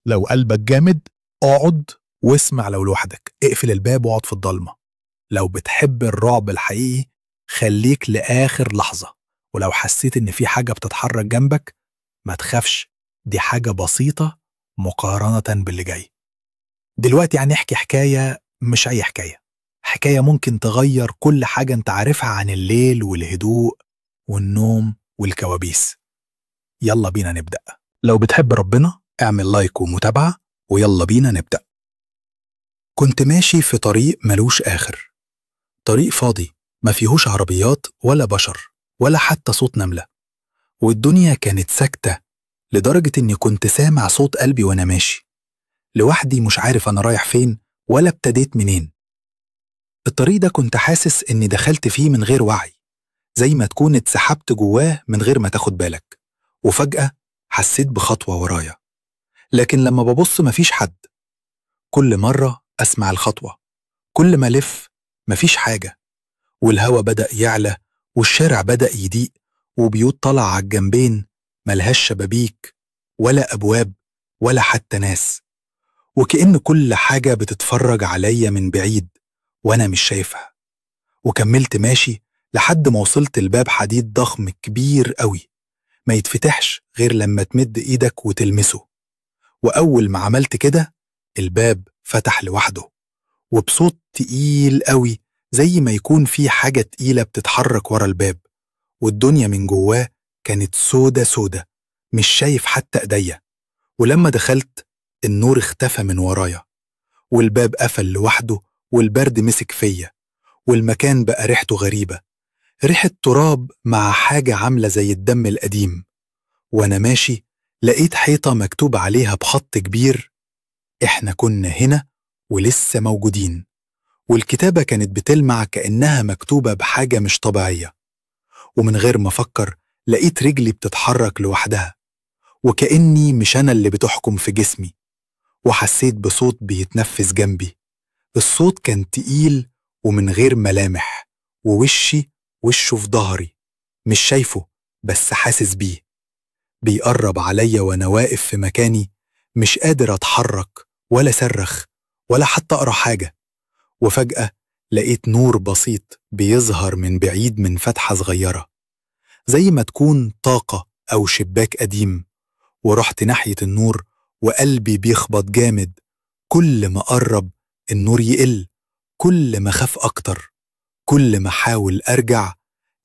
لو قلبك جامد اقعد واسمع، لو لوحدك اقفل الباب واقعد في الضلمة. لو بتحب الرعب الحقيقي خليك لآخر لحظة، ولو حسيت إن في حاجة بتتحرك جنبك ما تخافش، دي حاجة بسيطة مقارنة باللي جاي. دلوقتي هنحكي حكاية مش أي حكاية، حكاية ممكن تغير كل حاجة انت عارفها عن الليل والهدوء والنوم والكوابيس. يلا بينا نبدأ. لو بتحب ربنا اعمل لايك ومتابعة، ويلا بينا نبدأ. كنت ماشي في طريق ملوش آخر، طريق فاضي ما فيهوش عربيات ولا بشر ولا حتى صوت نملة، والدنيا كانت ساكتة لدرجة إني كنت سامع صوت قلبي وأنا ماشي لوحدي، مش عارف أنا رايح فين ولا ابتديت منين. الطريق ده كنت حاسس إني دخلت فيه من غير وعي، زي ما تكون اتسحبت جواه من غير ما تاخد بالك، وفجأة حسيت بخطوة ورايا، لكن لما ببص مفيش حد. كل مرة أسمع الخطوة، كل ما ألف مفيش حاجة، والهوا بدأ يعلى والشارع بدأ يضيق، وبيوت طالعة على الجنبين ملهاش شبابيك ولا أبواب ولا حتى ناس، وكأن كل حاجة بتتفرج عليا من بعيد وأنا مش شايفها. وكملت ماشي لحد ما وصلت لباب حديد ضخم كبير قوي ما يتفتحش غير لما تمد إيدك وتلمسه. وأول ما عملت كده الباب فتح لوحده، وبصوت تقيل قوي زي ما يكون في حاجة تقيلة بتتحرك ورا الباب، والدنيا من جواه كانت سودة سودة، مش شايف حتى ايديا. ولما دخلت النور اختفى من ورايا، والباب قفل لوحده، والبرد مسك فيا، والمكان بقى ريحته غريبة، ريحة تراب مع حاجة عاملة زي الدم القديم. وأنا ماشي لقيت حيطة مكتوب عليها بخط كبير: إحنا كنا هنا ولسه موجودين، والكتابة كانت بتلمع كأنها مكتوبة بحاجة مش طبيعية. ومن غير ما أفكر لقيت رجلي بتتحرك لوحدها، وكأني مش أنا اللي بتحكم في جسمي. وحسيت بصوت بيتنفس جنبي، الصوت كان تقيل ومن غير ملامح، ووشي وشه في ظهري، مش شايفه بس حاسس بيه بيقرب عليا وأنا واقف في مكاني، مش قادر أتحرك ولا صرخ ولا حتى أقرأ حاجة. وفجأة لقيت نور بسيط بيظهر من بعيد من فتحة صغيرة، زي ما تكون طاقة أو شباك قديم. ورحت ناحية النور وقلبي بيخبط جامد، كل ما قرب النور يقل، كل ما خاف أكتر، كل ما حاول أرجع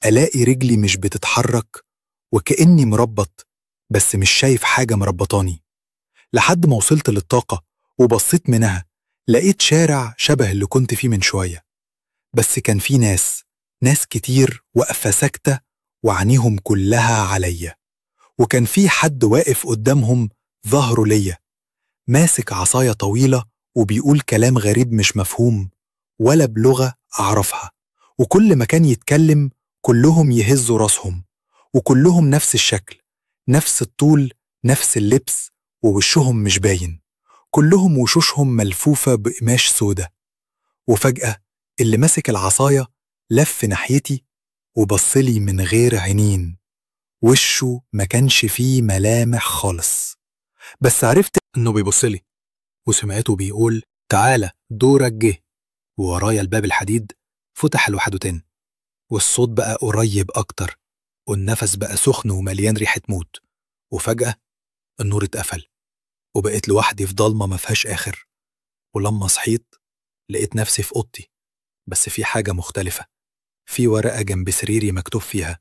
ألاقي رجلي مش بتتحرك، وكأني مربط بس مش شايف حاجة مربطاني. لحد ما وصلت للطاقة وبصيت منها، لقيت شارع شبه اللي كنت فيه من شوية، بس كان فيه ناس كتير واقفة ساكتة وعينيهم كلها عليا، وكان في حد واقف قدامهم ظهره ليا، ماسك عصاية طويلة وبيقول كلام غريب مش مفهوم ولا بلغة أعرفها. وكل ما كان يتكلم كلهم يهزوا راسهم، وكلهم نفس الشكل، نفس الطول، نفس اللبس، ووشهم مش باين، كلهم وشوشهم ملفوفة بقماش سودة. وفجأة اللي ماسك العصاية لف ناحيتي وبصلي من غير عينين، وشه ما كانش فيه ملامح خالص، بس عرفت إنه بيبصلي. وسمعته بيقول: تعالى دورك جه. وورايا الباب الحديد فتح لوحده تاني، والصوت بقى قريب أكتر، والنفس بقى سخن ومليان ريحة موت. وفجأة النور اتقفل، وبقيت لوحدي في ضلمة ما فيهاش آخر. ولما صحيت لقيت نفسي في أوضتي، بس في حاجة مختلفة، في ورقة جنب سريري مكتوب فيها: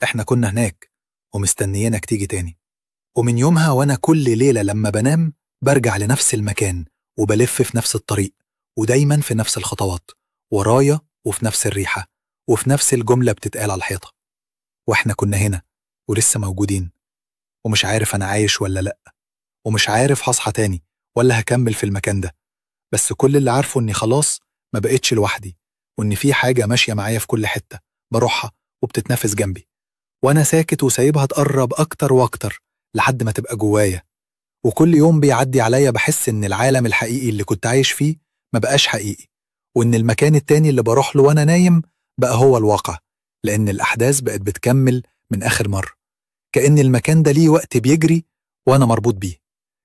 إحنا كنا هناك ومستنيينك تيجي تاني. ومن يومها وأنا كل ليلة لما بنام برجع لنفس المكان، وبلف في نفس الطريق، ودايما في نفس الخطوات ورايا، وفي نفس الريحة، وفي نفس الجملة بتتقال على الحيطة: وإحنا كنا هنا ولسه موجودين. ومش عارف أنا عايش ولا لأ، ومش عارف هصحى تاني ولا هكمل في المكان ده، بس كل اللي عارفه إني خلاص ما بقتش لوحدي، وإن في حاجة ماشية معايا في كل حتة بروحها وبتتنافس جنبي، وأنا ساكت وسايبها تقرب أكتر وأكتر لحد ما تبقى جوايا. وكل يوم بيعدي عليا بحس إن العالم الحقيقي اللي كنت عايش فيه ما بقاش حقيقي، وإن المكان التاني اللي بروح له وأنا نايم بقى هو الواقع، لأن الأحداث بقت بتكمل من آخر مرة، كأن المكان ده ليه وقت بيجري وأنا مربوط بيه،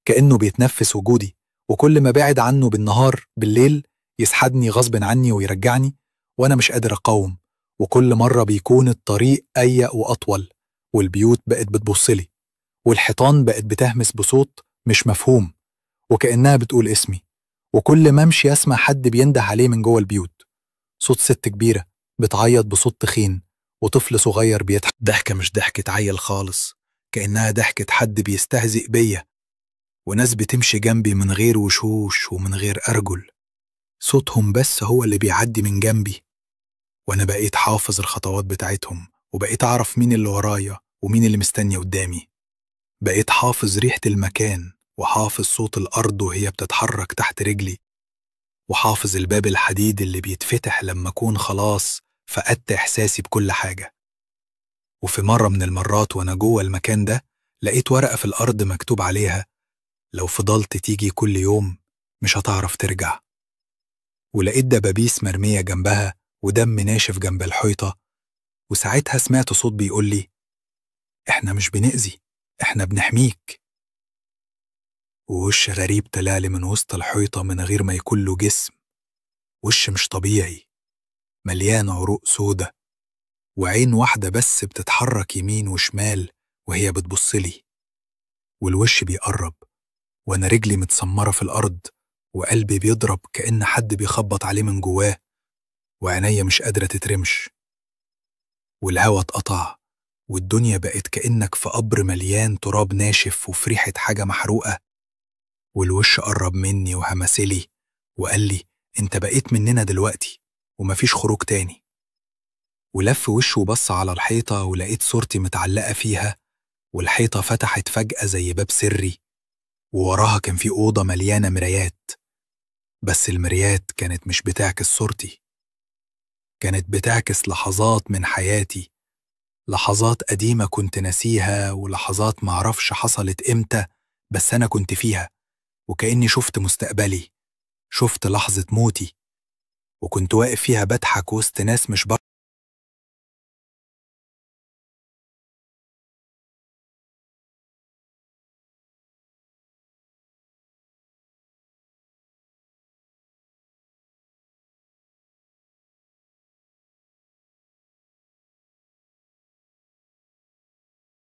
كأنه بيتنفس وجودي، وكل ما بعد عنه بالنهار بالليل يسحبني غصب عني ويرجعني وأنا مش قادر أقاوم. وكل مرة بيكون الطريق أضيق وأطول، والبيوت بقت بتبصلي، والحيطان بقت بتهمس بصوت مش مفهوم وكأنها بتقول اسمي. وكل ما امشي اسمع حد بينده عليه من جوه البيوت، صوت ست كبيرة بتعيط بصوت تخين، وطفل صغير بيضحك ضحكة مش ضحكة عيل خالص، كأنها ضحكة حد بيستهزئ بيا، وناس بتمشي جنبي من غير وشوش ومن غير أرجل، صوتهم بس هو اللي بيعدي من جنبي. وأنا بقيت حافظ الخطوات بتاعتهم، وبقيت أعرف مين اللي ورايا ومين اللي مستني قدامي. بقيت حافظ ريحة المكان، وحافظ صوت الأرض وهي بتتحرك تحت رجلي، وحافظ الباب الحديد اللي بيتفتح لما أكون خلاص فقدت إحساسي بكل حاجة. وفي مرة من المرات وأنا جوه المكان ده لقيت ورقة في الأرض مكتوب عليها: لو فضلت تيجي كل يوم مش هتعرف ترجع. ولقيت دبابيس مرمية جنبها ودم ناشف جنب الحيطة. وساعتها سمعت صوت بيقول لي: إحنا مش بنأذي، إحنا بنحميك. ووش غريب طلعلي من وسط الحيطة من غير ما يكون له جسم، وش مش طبيعي، مليان عروق سودة، وعين واحدة بس بتتحرك يمين وشمال وهي بتبصلي. والوش بيقرب وأنا رجلي متسمرة في الأرض، وقلبي بيضرب كأن حد بيخبط عليه من جواه، وعينيا مش قادرة تترمش. والهوا اتقطع، والدنيا بقت كأنك في قبر مليان تراب ناشف وفي ريحة حاجة محروقة. والوش قرب مني وهمسلي وقال لي: انت بقيت مننا دلوقتي ومفيش خروج تاني. ولف وشه وبص على الحيطة، ولقيت صورتي متعلقة فيها، والحيطة فتحت فجأة زي باب سري، ووراها كان في أوضة مليانة مرايات، بس المرايات كانت مش بتعكس صورتي، كانت بتعكس لحظات من حياتي، لحظات قديمة كنت ناسيها، ولحظات معرفش حصلت إمتى بس أنا كنت فيها، وكأني شفت مستقبلي، شفت لحظة موتي، وكنت واقف فيها بضحك وسط ناس مش بره.